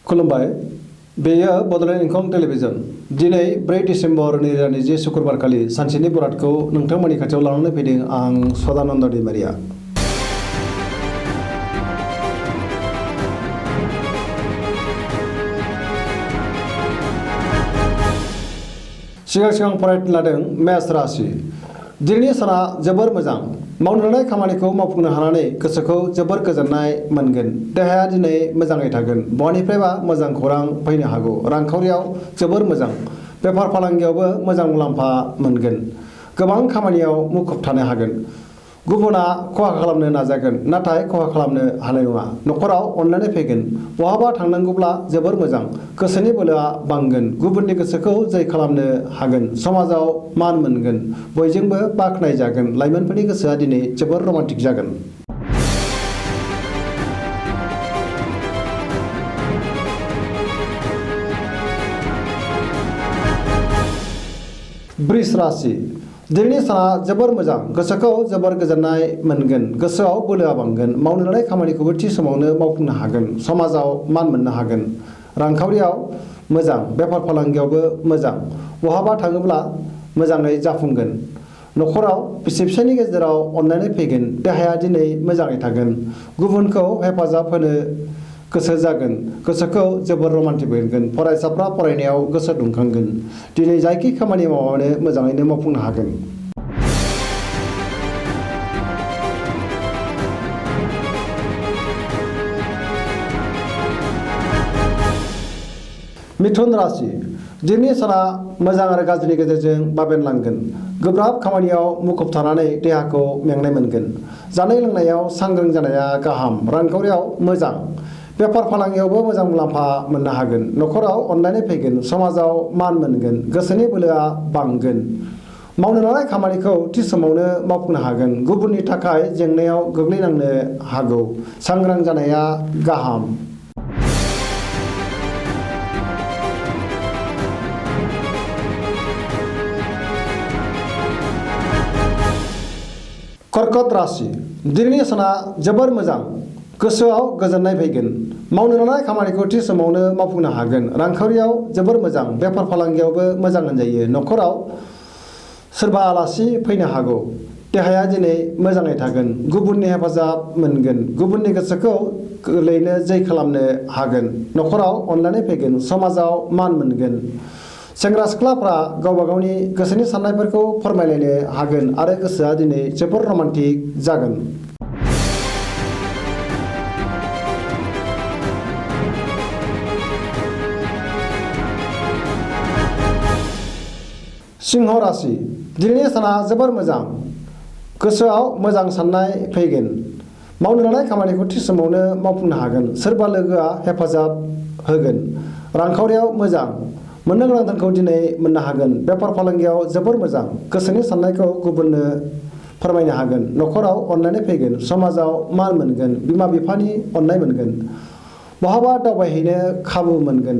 खुलुमबाय बेयो बड'लेण्ड इंखं टेलिभिजन दिनै 4 डिसेम्बर 2020 शुक्रबारखालि सानसेनि बरादखौ नोंथांमोननि खाथियाव लानानै फैदों आं सदानन्द दैमारिया। सिगां फरायनो लादों मेष राशि। दिनैनि साना जोबोर मोजां। मावनो लानाय खामानिखौ मावफुंनो हानानै गोसोखौ जोबोर गोजोननाय मोनगोन। देहाया दिनै मोजाङै थागोन। बहानिफ्रायबा मोजां खौरां फैनो हागौ। रांखावरियाव जोबोर मोजां। बेफार फालांगियावबो मोजां मुलाम्फा मोनगोन। गोबां खामानियाव मुखुब थानो हागोन। गुबुना खहा खालामनो नाजागोन नाथाय खहा खालामनो हानाय नङा। न'खराव अननानै फैगोन। बहाबा थांनांगौब्ला जोबोर मोजां। गोसोनि बोलोआ बांगोन। गुबुननि गोसोखौ जै खालामनो हागोन। समाजाव मान मोनगोन। बयजोंबो बाख्नायजागोन। लाइमोनफोरनि गोसोआ दिनै जोबोर रमान्टिक जागोन। वृष राशि। दिनैनि साना जोबोर मोजां। गोसोखौ जोबोर गोजोननाय मोनगोन। गोसोआव बोलोआ बांगोन। मावनो लानाय खामानिखौबो थि समावनो मावफुंनो हागोन। समाजाव मान मोननो हागोन। रांखावरियाव मोजां। बेफार फालांगियावबो मोजां। बहाबा थाङोब्ला मोजाङै जाफुंगोन। न'खराव बिसि फिसायनि गेजेराव अननानै फैगोन। देहाया दिनै मोजाङै थागोन। गुबुनखौ हेफाजाब होनो गोसो जागोन। गोसोखौ जोबोर रमान्टिक मोनगोन। फरायसाफ्रा फरायनायाव गोसो दुंखांगोन। दिनै जायखि खामानि मावानो मोजाङैनो मावफुंनो हागोन। मिथुन राशि। दिनैनि साना मोजां आरो गाज्रिनि गेजेरजों बाबेनलांगोन। गोब्राब खामानियाव मुखुब थानानै देहाखौ मेंनाय मोनगोन। जानाय लोंनायाव सांग्रां जानाया गाहाम। रांखावरियाव मोजां। बेफार फालांगियावबो मोजां मुलाम्फा मोननो हागोन। न'खराव अननानै फैगोन। समाजाव मान मोनगोन। गोसोनि बोलोआ बांगोन। मावनो लानाय खामानिखौ थि समावनो मावफुंनो हागोन। गुबुननि थाखाय जेंनायाव गोग्लैनांनो हागौ। सांग्रां जानाया गाहाम। कर्कट राशि। दिनैनि साना जोबोर मोजां। गोसोआव गोजोननाय फैगोन। मावनो लानाय खामानिखौ थि समावनो मावफुंनो हागोन। रांखावरियाव जोबोर मोजां। बेफार फालांगियावबो मोजां होनजायो। न'खराव सोरबा आलासि फैनो हागौ। देहाया दिनै मोजाङै थागोन। गुबुननि हेफाजाब मोनगोन। गुबुननि गोसोखौ गोरलैयैनो जै खालामनो हागोन। न'खराव अननानै फैगोन। समाजाव मान मोनगोन। सेंग्रा सिख्लाफ्रा गावबा गावनि गोसोनि साननायफोरखौ फोरमायलायनो हागोन आरो गोसोआ दिनै जोबोर रमान्टिक जागोन। सिंह राशि। दिनैनि साना जोबोर मोजां। गोसोआव मोजां साननाय फैगोन। मावनो लानाय खामानिखौ थि समावनो मावफुंनो हागोन। सोरबा लोगोआ हेफाजाब होगोन। रांखावरियाव मोजां। मोननो गोनां धोनखौ दिनै मोननो हागोन। बेफार फालांगियाव जोबोर मोजां। गोसोनि साननायखौ गुबुननो फोरमायनो हागोन। न'खराव अननानै फैगोन। समाजाव मान मोनगोन। बिमा बिफानि अननाय मोनगोन। बहाबा दावबायहैनो खाबु मोनगोन।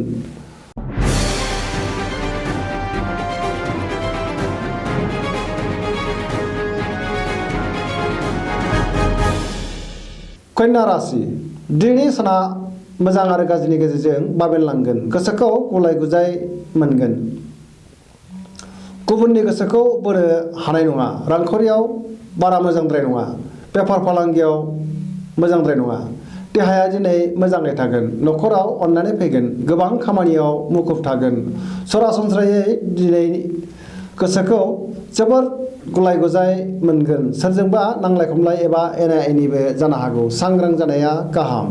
कन्या राशि। दिनैनि साना मोजां आरो गाज्रिनि गेजेरजों बाबेनलांगोन। गोसोखौ गुलाय गुजाय मोनगोन। गुबुननि गोसोखौ बोनो हानाय नङा। रांखावरियाव बारा मोजांद्राय नङा। बेफार फालांगियाव मोजांद्राय नङा। देहाया दिनै मोजाङै थागोन। न'खराव अननानै फैगोन। गोबां खामानियाव मुखुब थागोन। सरासनस्रायै दिनै गोसोखौ जोबोर गुलाय गुजाय मोनगोन। सोरजोंबा नांलाय खमलाय एबा एना एनिबो जानो हागौ। सांग्रां जानाया गाहाम।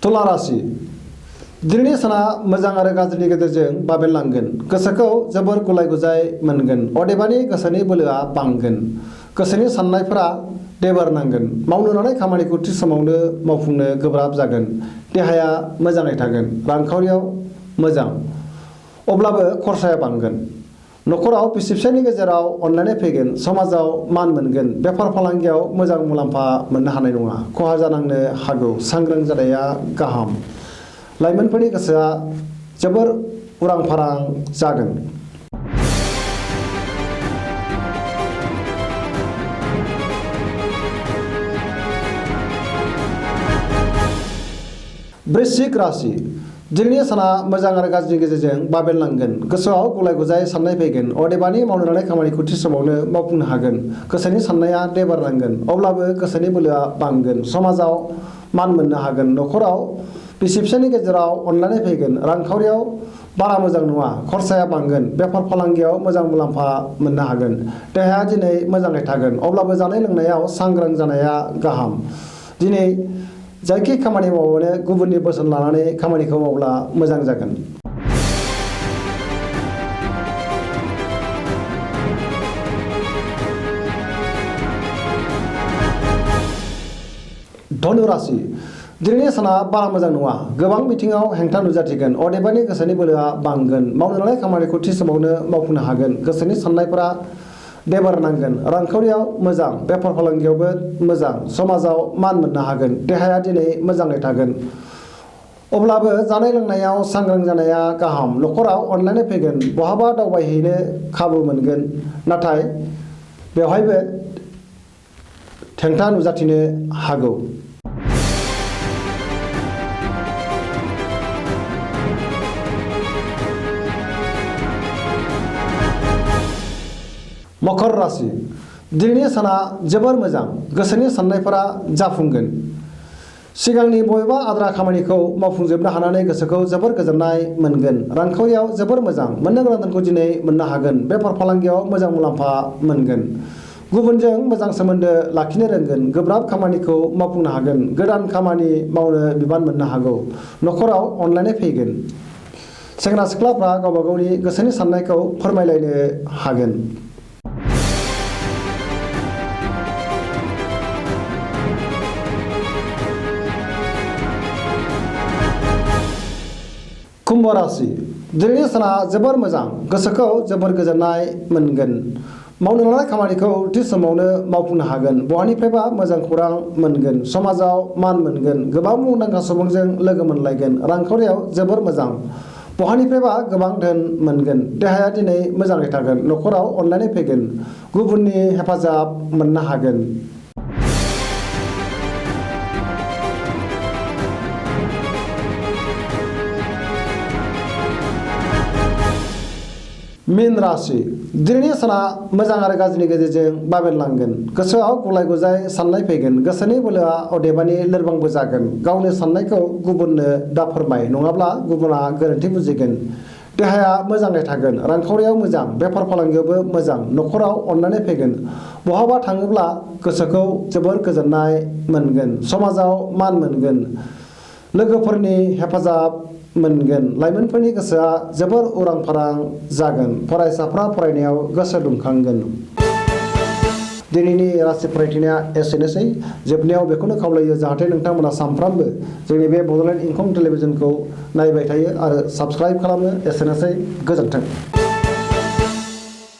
तुला राशि। दिनैनि साना मोजां आरो गाज्रिनि गेजेरजों बाबेनलांगोन। गोसोखौ जोबोर गुलाय गुजाय मोनगोन। अदेबानि गोसोनि बोलोआ बांगोन। गोसोनि साननायफोरा देबार नांगोन। मावनो लानाय खामानिखौ थि समावनो मावफुंनो गोब्राब जागोन। देहाया मोजाङै थागोन। रांखावरियाव मोजां। अब्लाबो खरसाया बांगोन। न'खराव बिसि फिसायनि गेजेराव अननानै फैगोन। समाजाव मान मोनगोन। बेफार फालांगियाव मोजां मुलाम्फा मोननो हानाय नङा। खहा जानांनो हागौ। सांग्रां जानाया गाहाम। लाइमोनफोरनि गोसोआ जोबोर उरां फारां जागोन। वृश्चिक राशि दिनैनि साना मोजां आरो गाज्रिनि गेजेरजों बाबेनलांगोन। गोसोआव गुलाय गुजाय साननाय फैगोन। अदेबानि मावनो लानाय खामानिखौ थि समावनो मावफुंनो हागोन। गोसोनि साननाया देबारलांगोन अब्लाबो गोसोनि बोलोआ बांगोन। समाजाव मान मोननो हागोन। न'खराव बिसि फिसायनि गेजेराव अनलायनाय फैगोन। रांखावरियाव बारा मोजां नङा, खरसाया बांगोन। बेफार फालांगियाव मोजां मुलाम्फा मोननो हागोन। देहाया दिनै मोजाङै थागोन अब्लाबो जानाय लोंनायाव सांग्रां जानाया गाहाम। दिनै जायखि खामानि मावोनो गुबुननि बोसोन लानानै खामानिखौ मावब्ला मोजां जागोन। धनु राशि दिनैनि साना बारा मोजां नङा। गोबां बिथिङाव हेंथा नुजाथिगोन। अदेबानि गोसोनि बोलोआ बांगोन। मावनो लानाय खामानिखौ थि समावनो मावफुंनो हागोन। गोसोनि साननायफोरा देबार नांगोन। रांखावरियाव मोजां, बेफार फालांगियावबो मोजां। समाजाव मान मोननो हागोन। देहाया दिनै मोजाङै थागोन अब्लाबो जानाय लोंनायाव सांग्रां जानाया गाहाम। न'खराव अनलायनाय फैगोन। बहाबा दावबायहैनो खाबु मोनगोन नाथाय बेवहायबो हेंथा नुजाथिनो हागौ। मकर राशि दिनैनि साना जोबोर मोजां। गोसोनि साननायफोरा जाफुंगोन। सिगांनि बबेबा आद्रा खामानिखौ मावफुंजोबनो हानानै गोसोखौ जोबोर गोजोननाय मोनगोन। रांखावरियाव जोबोर मोजां। मोननो गोनां धोनखौ दिनै मोननो हागोन। बेफार फालांगियाव मोजां मुलाम्फा मोनगोन। गुबुनजों मोजां सोमोन्दो लाखिनो रोंगोन। गोब्राब खामानिखौ मावफुंनो हागोन। गोदान खामानि मावनो बिबान मोननो हागौ। न'खराव अनलायनाय फैगोन। सेंग्रा सिख्लाफ्रा गावबा गावनि गोसोनि साननायखौ फोरमायलायनो हागोन। कुम्भ राशि दिनैनि साना जोबोर मोजां। गोसोखौ जोबोर गोजोननाय मोनगोन। मावनो लानाय खामानिखौ थि समावनो मावफुंनो हागोन। बहानिफ्रायबा मोजां खौरां मोनगोन। समाजाव मान मोनगोन। गोबां मुंदांखा सुबुंजों लोगो मोनलायगोन। रांखावरियाव जोबोर मोजां। बहानिफ्रायबा गोबां धोन मोनगोन। देहाया दिनै मोजाङै थागोन। न'खराव अनलायनाय फैगोन। गुबुननि हेफाजाब मोननो हागोन। मीन राशि दिनैनि साना मोजां आरो गाज्रिनि गेजेरजों बाबेनलांगोन। गोसोआव गुलाय गुजाय साननाय फैगोन। गोसोनि बोलोआ अदेबानि लोरबांबो जागोन। गावनि साननायखौ गुबुननो दा फोरमाय नङाब्ला गुबुना गोरोन्थि बुजिगोन। देहाया मोजाङै थागोन। रांखावरियाव मोजां। बेफार फालांगियावबो मोजां। न'खराव अनलायनाय फैगोन। बहाबा थाङोब्ला गोसोखौ जोबोर गोजोननाय मोनगोन। समाजाव मान मोनगोन। लोगोफोरनि हेफाजाब मोनगोन। लाइमोनफोरनि गोसोआ जोबोर उरां फारां जागोन। फरायसाफ्रा फरायनायाव गोसो दुंखांगोन। दिनैनि राशि फरायथिनाया एसेनोसै। जोबनायाव बेखौनो खावलायो जाहाथे नोंथांमोना सानफ्रामबो जोंनि बे बड'लेण्ड इंखं टेलिभिजनखौ नायबाय थायो आरो साबस्क्राइब खालामो। एसेनोसै, गोजोन्थों।